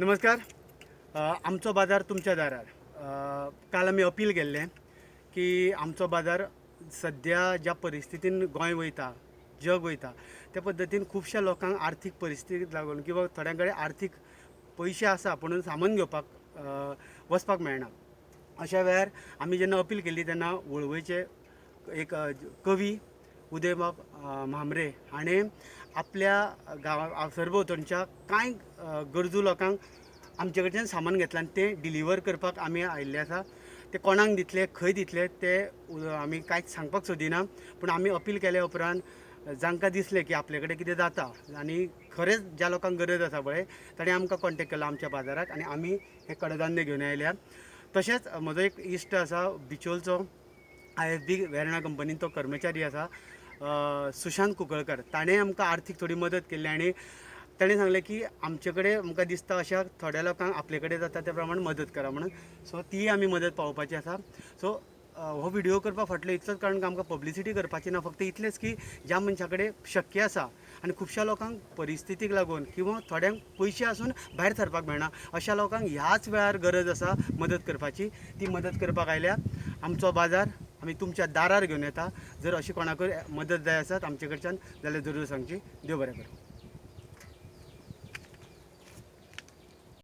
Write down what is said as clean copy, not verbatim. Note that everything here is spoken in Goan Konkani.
नमस्कार. आमचो बाजार तुमच्या दारार. काल आमी अपील केल्लें की आमचो बाजार सद्या ज्या परिस्थितीन गोंय वयता, जग वयता, त्या पद्दतीन खुबश्या लोकांक आर्थीक परिस्थितीक लागून किंवा थोड्यां कडेन आर्थीक पयशे आसा पुणून सामान घेवपाक वचपाक मेळना. अशा वेळार आमी जेन्ना अपील केली तेन्ना वळवयचे एक कवी उदयबाब म्हांबरे हाणें आपल्या गांवा सरभोंवतणच्या कांय गरजू लोकांक आमचे कडच्यान सामान घेतलां आनी तें डिलिव्हर करपाक आमी आयिल्ले आसा. ते कोणाक दितले, खंय दितले ते आमी कांयच सांगपाक सोदिना, पूण आमी अपील केल्या उपरांत जांकां दिसलें की आपले कडेन कितें जाता आनी खरेंच ज्या लोकांक गरज आसा पळय ताणें आमकां कॉन्टेक्ट केलो आमच्या बाजाराक आनी आमी हें कडधान्य घेवन आयल्या. तशेंच म्हजो एक इश्ट आसा बिचोलचो, IFB Verna कंपनीन तो कर्मचारी आसा, सुशांत कुंकळकर. ताणें आमकां आर्थीक थोडी मदत केल्ली आनी ताणें सांगलें की आमचे कडेन आमकां दिसता अशा थोड्या लोकांक आपले कडेन जाता त्या प्रमाण मदत करा म्हणून. सो तीय आमी मदत पावोवपाची आसा. सो हो व्हिडियो करपा फाटलो इतलोच कारण आमकां पब्लिसिटी करपाची ना, फक्त इतलेंच की ज्या मनशा कडेन शक्य आसा आनी खुबश्या लोकांक परिस्थितीक लागून किंवा थोड्यांक पयशे आसून भायर सरपाक मेळना अशा लोकांक ह्याच वेळार गरज आसा मदत करपाची, ती मदत करपाक आयल्या. आमचो बाजार आमी तुमच्या दारार घेवन येता. जर अशी कोणाकूय मदत जाय आसत आमचे कडच्यान जाल्यार जरूर सांगची. देव बरें करूं.